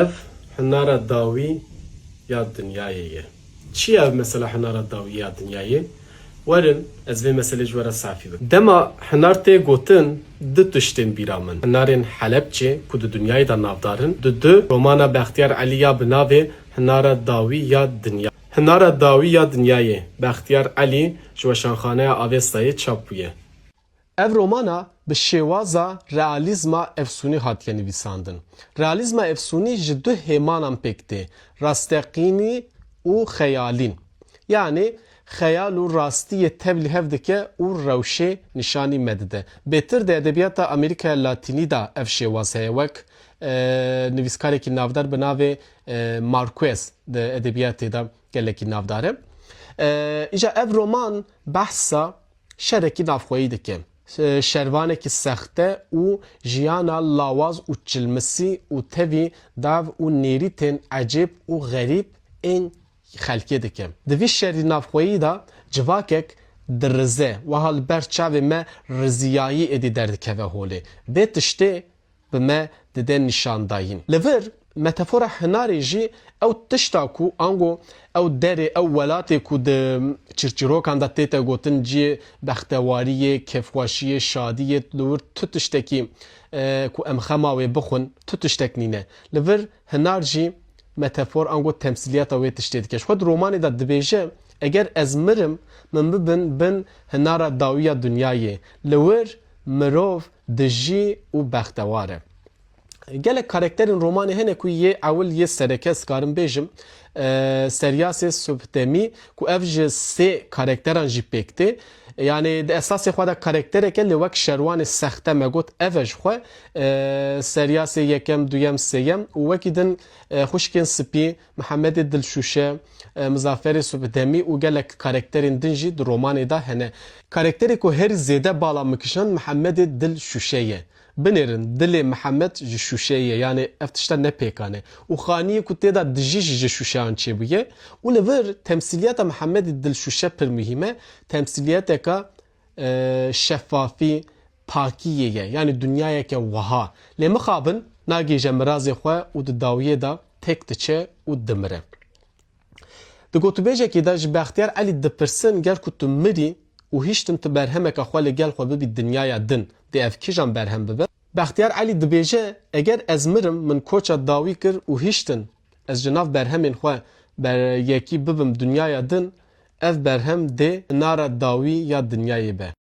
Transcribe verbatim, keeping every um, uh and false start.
Ev hinara dawî ya dinyayê ye. Çi ye ev mesela hinara dawî ya dinyayê? Werin, ez vê meselê ji we re safî bikim. Dema hinar tê gotin, du tiştên bîra min. Hinarên Helebçê ku di dinyayê de navdar in, didu romana Bextiyar Elî ya bi navê Hinara Dawî ya Dinya. Hinara Dawî ya Dinyayê, Bextiyar Elî ji Weşanxaneya Avestayê çap bûye. Ev romana bi şêwaza realîzma efsûnî hatiye nivîsandin. Realîzma efsûnî ji du hêmanan pêk tê, rasteqînî û xeyalîn. Yanî xeyal û rastî yê tevlî hev dike û rewşê nîşanî me dide. Bêtir di edebiyata Amerîkaya Latînî de ev şêwaz heye, wek, e, nivîskarekî navdar bi navê, e, Marquez di edebiyatê de gelekî navdar e. E, îja ev roman behsa şerekî navxweyî dike. E, şervanekî sexte û jiyana lawaz û çilmisî û tevî dav û nêrîtên ecêb û xerîb ên xelkê dike. Di vî şerî navxweyî de civakek dirize, wiha li ber çavê me riziyayî êdî derdikeve holê. Vê tiştê bi me dide nîşandayîn. Li vir metafora hinarê jî ew tişta ku ango ew derê, ew welatê ku di çîrçîrokan de tête gotin cihê bextewariyê, kêfxweşiyê, şadiyê, li wir tu tiştekî, e, ku em xema wê bixwin, tu tiştek nîne. Li vir hinar jî metafor ango temsîliyata wê tiştê dike. Ji xwe di romanê de dibêje, eger ez mirim, min bibin bin hinara dawî ya dinyayê. Li wir mirov dijî û bextewar e. Gelek karakterên romanê hene ku yê ewil yê sereke, ez karim bêjim, e, Seryasê Subhdemî, ku ev ji sê karakteran jî pêk tê. Yanî di esasê xwe de karakterek e, lê wek şerwanê sexte me got, ev e ji xwe, e, Seryasê yekem, duyem, sêyem û wekî din, e, xwişkên spî, Mihemedê Dilşûşe, e, Mizaferê Subhdemî û gelek karakterên din jî di romanê de hene. Karakterê ku herî zêde bala min kişand Mihemedê Dilşûşe ye. Binêrin, dilê Mihemed ji şûşeyê ye, yanî ev tişta ne pêkan e. Û xaniyê ku tê de dijî jî ji şûşeyan çêbûye. Û li vir temsîliyeta Mihemedê Dilşûşe pir muhîm e. Temsîliyeteka, e, şefafî, pakiyê ye. Yanî dinyayeke wiha. Lê mixabin, nagihîje mirazê xwe û di dawiyê de têk diçe û dimire. Di gotûbêjekê de ji Bextiyar Elî dipirsin, ger ku tu mirî û hiştin tu berhemeka xwe li gel xwe bibî dinyaya din, dê ev kîjan berhem bibe? Bextiyar Elî dibêje, eger ez mirim, min koça dawî kir û hiştin ez ji nav berhemên xwe ber-, yekî bibim dinyaya din, ev berhem dê hinara dawî ya dinyayê be.